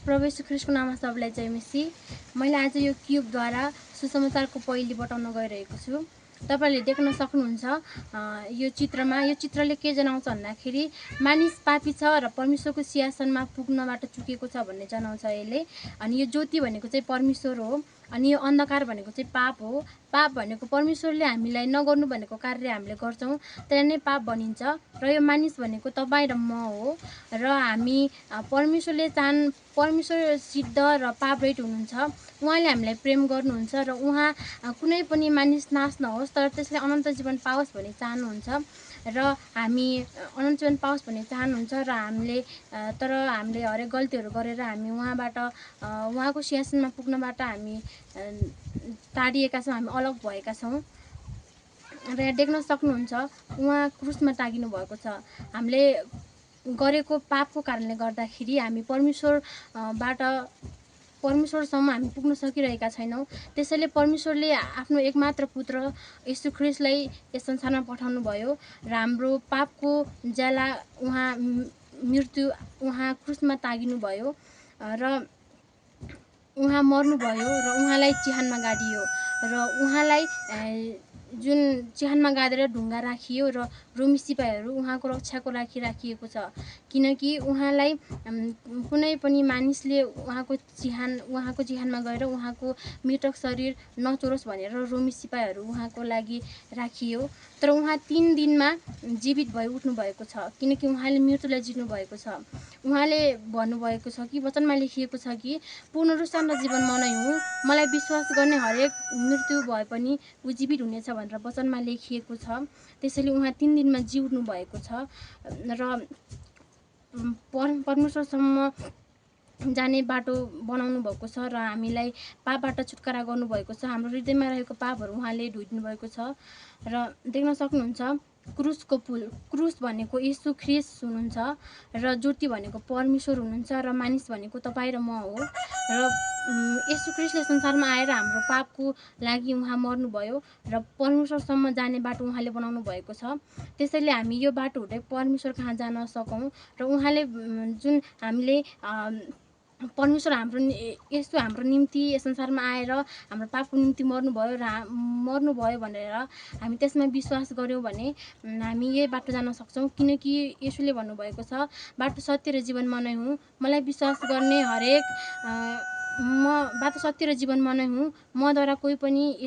प्रभु यीशु ख्रीष्टको नाममा सबैलाई जय मसी। मैले आज यो क्युबद्वारा सुसमाचारको पहेँली बताउन गइरहेको छु। तपाईले देख्न सक्नुहुन्छ यो चित्रले के जनाउँछ भन्दाखेरि मानिस पापी छ र परमेश्वरको सिंहासनमा पुग्नबाट चुकेको छ भन्ने जनाउँछ यसले। अनि यो ज्योति भनेको चाहिँ परमेश्वर हो, अनि यो अन्धकार भनेको चाहिँ पाप हो। पाप भनेको परमेश्वरले हामीलाई नगर्नु भनेको कार्य हामीले गर्छौं, त्यसलाई नै पाप भनिन्छ। र यो मानिस भनेको तपाईँ र म हो। र हामी परमेश्वर सिद्ध र पापरहित हुनुहुन्छ। उहाँले हामीलाई प्रेम गर्नुहुन्छ र उहाँ कुनै पनि मानिस नाश नहोस् तर त्यसले अनन्त जीवन पाओस् भन्ने चाहनुहुन्छ। र हामी अनन्त जीवन पाओस् भन्ने चाहनुहुन्छ र हामीले हरेक गल्तीहरू गरेर हामी उहाँको सिंहासनमा पुग्नबाट हामी टाढिएका छौँ, हामी अलग भएका छौँ। र यहाँ देख्न सक्नुहुन्छ उहाँ क्रुसमा टाँगिनु भएको छ। हामीले गरेको पापको कारणले गर्दाखेरि हामी परमेश्वरसम्म हामी पुग्न सकिरहेका छैनौँ। त्यसैले परमेश्वरले आफ्नो एकमात्र पुत्र येशू ख्रीष्टलाई यस संसारमा पठाउनु भयो र हाम्रो पापको ज्याला उहाँ क्रुसमा टाँगिनु भयो र उहाँ मर्नुभयो र उहाँलाई चिहानमा गाडियो र उहाँलाई जुन चिहानमा गाडेर ढुङ्गा राखियो र रोमी सिपाहीहरू उहाँको रक्षाको लागि राखिएको छ। किनकि उहाँलाई कुनै पनि मानिसले उहाँको चिहानमा गएर उहाँको मृतक शरीर नचोरोस् भनेर रोमी सिपाहीहरू उहाँको लागि राखियो। तर उहाँ 3 दिनमा जीवित भई उठ्नु भएको छ, किनकि उहाँले मृत्युलाई जित्नु भएको छ। उहाँले भन्नुभएको छ कि वचनमा लेखिएको छ कि पुनरुत्थान र जीवन म नै हुँ, मलाई विश्वास गर्ने हरेक मृत्यु भए पनि ऊ जीवित हुनेछ भनेर वचनमा लेखिएको छ। त्यसैले उहाँ 3 दिनमा जी उठ्नु भएको छ र परमेश्वरसम्म जाने बाटो बनाउनु भएको छ र हामीलाई पापबाट छुटकारा गर्नुभएको छ। हाम्रो हृदयमा रहेको पापहरू उहाँले धोइदिनु भएको छ। र देख्न सक्नुहुन्छ क्रुसको पुल, क्रुस भनेको येशू ख्रीष्ट हुनुहुन्छ र ज्योति भनेको परमेश्वर हुनुहुन्छ र मानिस भनेको तपाईँ र म हो। र येशू ख्रीष्टले संसारमा आएर हाम्रो पापको लागि उहाँ मर्नुभयो र परमेश्वरसम्म जाने बाटो उहाँले बनाउनु भएको छ। त्यसैले हामी यो बाटो हुँदै परमेश्वर कहाँ जान सकौँ र उहाँले जुन हामीले परमेश्वर येशू हाम्रो निम्ति यस संसारमा आएर हाम्रो पापको निम्ति मर्नुभयो भनेर हामी त्यसमा विश्वास गर्यौँ भने हामी यही बाटो जान सक्छौँ। किनकि येशूले भन्नुभएको छ बाटो सत्य र जीवन म नै हुँ, मलाई विश्वास गर्ने हरेक बाटो सत्य र जीवन म नै हुँ, मद्वारा कोही पनि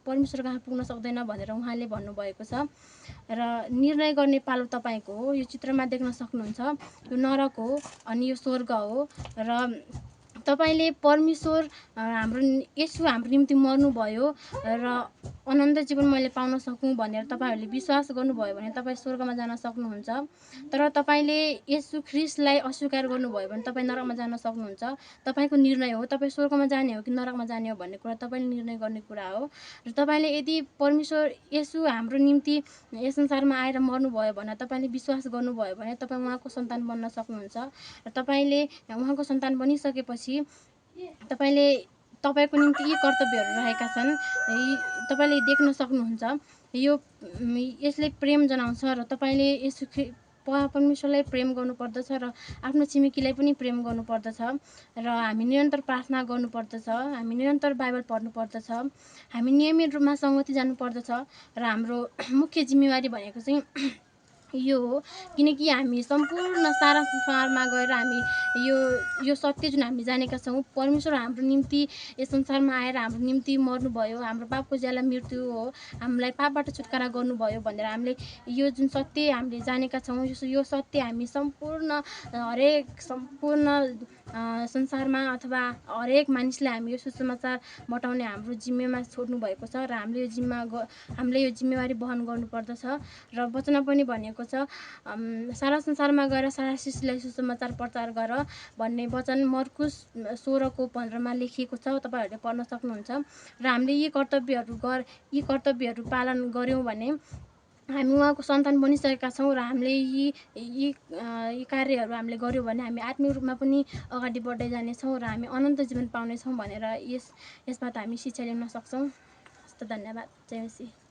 परमेश्वर कहाँ पुग्न सक्दैन भनेर उहाँले भन्नुभएको छ। र निर्णय गर्ने पालो तपाईको हो। यो चित्रमा देख्न सक्नुहुन्छ यो नरक हो अनि यो स्वर्ग हो र तपाईले परमेश्वर येशू हाम्रो निम्ति मर्नुभयो र अनन्त जीवन मैले पाउन सकूँ भनेर तपाईहरूले विश्वास गर्नुभयो भने तपाईँ स्वर्गमा जान सक्नुहुन्छ। तर तपाईले येशू ख्रीष्टलाई अस्वीकार गर्नुभयो भने तपाईँ नरकमा जान सक्नुहुन्छ। तपाईको निर्णय हो, तपाईँ स्वर्गमा जाने हो कि नरकमा जाने हो भन्ने कुरा तपाईले निर्णय गर्ने कुरा हो। र तपाईले यदि परमेश्वर येशू हाम्रो निम्ति यस संसारमा आएर मर्नुभयो भनेर तपाईले विश्वास गर्नुभयो भने तपाईँ उहाँको सन्तान बन्न सक्नुहुन्छ। र तपाईले उहाँको सन्तान बनिसकेपछि तपाईको निम्ति यी कर्तव्यहरू रहेका छन्। तपाईले देख्न सक्नुहुन्छ यसले प्रेम जनाउँछ र तपाईले परमेश्वरलाई प्रेम गर्नुपर्दछ र आफ्नो छिमेकीलाई पनि प्रेम गर्नुपर्दछ। र हामी निरन्तर प्रार्थना गर्नुपर्दछ, हामी निरन्तर बाइबल पढ्नुपर्दछ, हामी नियमित रूपमा सङ्गति जानुपर्दछ। र हाम्रो मुख्य जिम्मेवारी भनेको चाहिँ यो हो, किनकि हामी सम्पूर्ण सारा संसारमा गएर हामी यो सत्य जुन हामी जानेका छौँ परमेश्वर हाम्रो निम्ति यस संसारमा आएर हाम्रो निम्ति मर्नुभयो, हाम्रो पापको ज्याला मृत्यु हो, हामीलाई पापबाट छुटकारा गर्नुभयो भनेर हामीले यो जुन सत्य हामीले जानेका छौँ यो सत्य हामी सम्पूर्ण संसारमा अथवा हरेक मानिसलाई हामी यो सुसमाचार बताउने हाम्रो जिम्मेमा छोड्नु भएको छ। र हामीले यो जिम्मेवारी वहन गर्नुपर्दछ। र वचनमा पनि भनेको छ सारा संसारमा गएर सारा सृष्टिलाई सुसमाचार प्रचार गर भन्ने वचन मर्कुस 16:15 लेखिएको छ, तपाईहरूले पढ्न सक्नुहुन्छ। र हामीले यी कर्तव्यहरू पालन गर्यौँ भने हामी उहाँको सन्तान बनिसकेका छौँ र हामीले यी कार्यहरू हामीले गर्यौँ भने हामी आत्मिक रूपमा पनि अगाडि बढ्दै जानेछौँ र हामी अनन्त जीवन पाउनेछौँ भनेर यसबाट हामी शिक्षा ल्याउन सक्छौँ। धन्यवाद। जय मसीह।